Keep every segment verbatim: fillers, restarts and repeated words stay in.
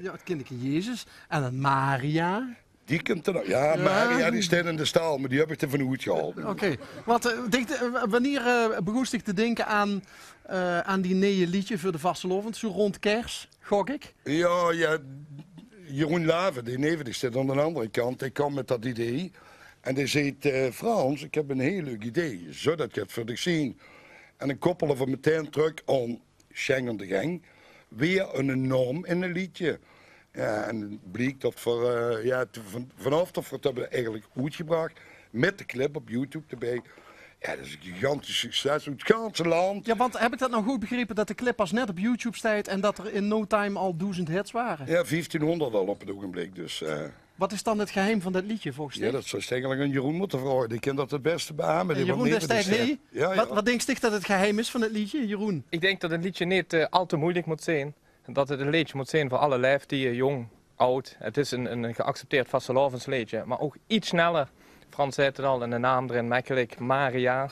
Ja, 't kindeke Jezus en 'n Maria. Die kump d'r nog. Ja, Maria, die steit in de stal, maar die heb ik d'r vanoet gehaold. Oké. Wat, eh, dink, eh, wanneer, eh, begós dich te dinke aan, eh, aan die neje leedje veur de vastelaovend? Zo rond kers, gok ik? Ja, ja. Jeroen Laven, die neve dich zit aan de andere kant, die kwam met dat idee. En die zegt, eh, "Frans, ik heb een heel leuk idee. Zou dat get veur dich zien?" En dan koppelen we meteen terug aan Sjeng aan de Geng. Weer een naam in een liedje. Ja, en bliek dat we, eh, ja, toen van, vanaf dat we het hebben eigenlijk uitgebracht, met de clip op YouTube erbij. Ja, dat is een gigantisch succes. Het ganse land. Ja, want heb ik dat nou goed begrepen, dat de clip pas net op YouTube stijt en dat er in no time al doezend hits waren? Ja, vijftienhonderd al op het ogenblik. Dus, eh, Wat is dan het geheim van dat liedje volgens dich? Ja, dat zou ik eigenlijk aan Jeroen moeten vragen. Die kan dat het beste beamen. En Jeroen, daar staat hij. Ja, wat, wat dinks dich dat het geheim is van het liedje, Jeroen? Ik denk dat het liedje niet, eh, al te moeilijk moet zijn. Dat het een liedje moet zijn voor alle leeftieje, jong, oud. Het is een, een geaccepteerd vastelaovesleedje, maar ook iets sneller. Frans zei het al, en de naam erin, makkelijk, Maria.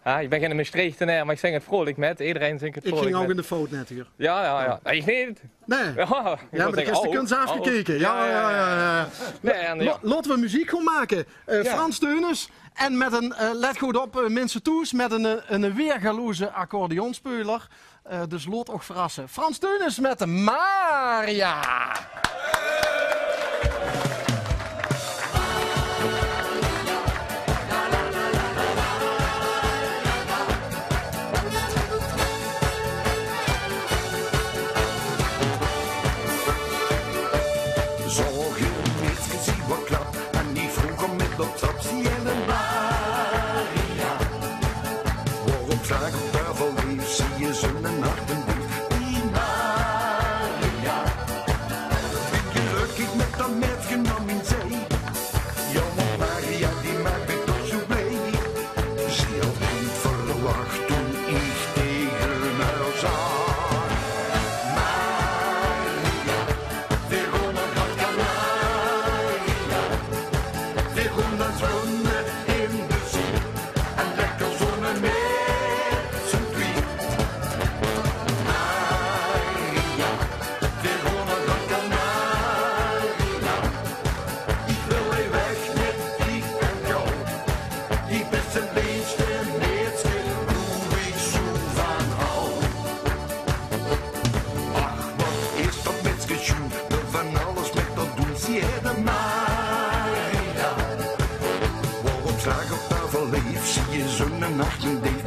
Ja, ik ben geen Mestreechtenaer, maar ik zing het vrolijk met. Iedereen zingt het vrolijk met. Ik ging ook in de fout net, hoor. Ja, ja, ja. Ik niet. Nee. Ja, maar de kiste kunt ze afgekeken. Ja, ja, ja. Laten we muziek gaan maken. Eh, Frans Theunisz. En met een, eh, let goed op, eh, mensen toes, met een, eh, een weergaloze accordeonspeuler. Eh, dus laot uch verrassen. Frans Theunisz met de Maria. Zoog in, niks gezien, wat klap. En die vroeg om met op trap, zie en een Maria. Waarop vraag op tafel leef, zie je zon en nacht en dief. Die Maria. Ben gelukkig met dat meisje aan mijn zij. Ja, want Maria, die maakt me toch zo blij. Zie had niet verwacht toen ik tegen haar zag. Maria, Verona, Gran Canaria. Verona zwemmen in de zon. En lekker zonnen met z'n tweeën. Maria, Verona, Gran Canaria. Ik wil weer weg met die en jou. Die beste leefste meisje, hoe ik zo van hou. Ach, wat is dat meisje sjoen, wil van alles met dat doen. Zie het de Maria. Waarop vraag op tafel leef, zie je zon en nacht en dief.